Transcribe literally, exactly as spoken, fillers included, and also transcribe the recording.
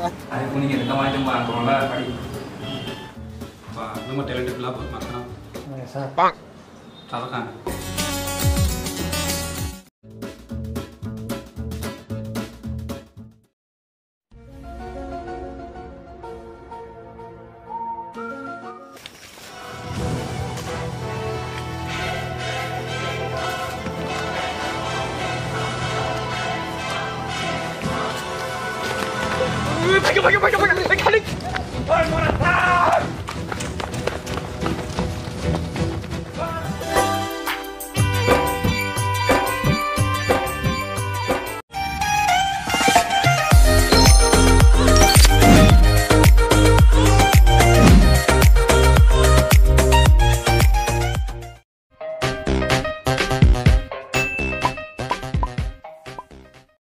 Ari kuni kene kamai tongma ang tongla kari. Ba, nungma talented la, ba, makna. Yes, sir. Chalo kan.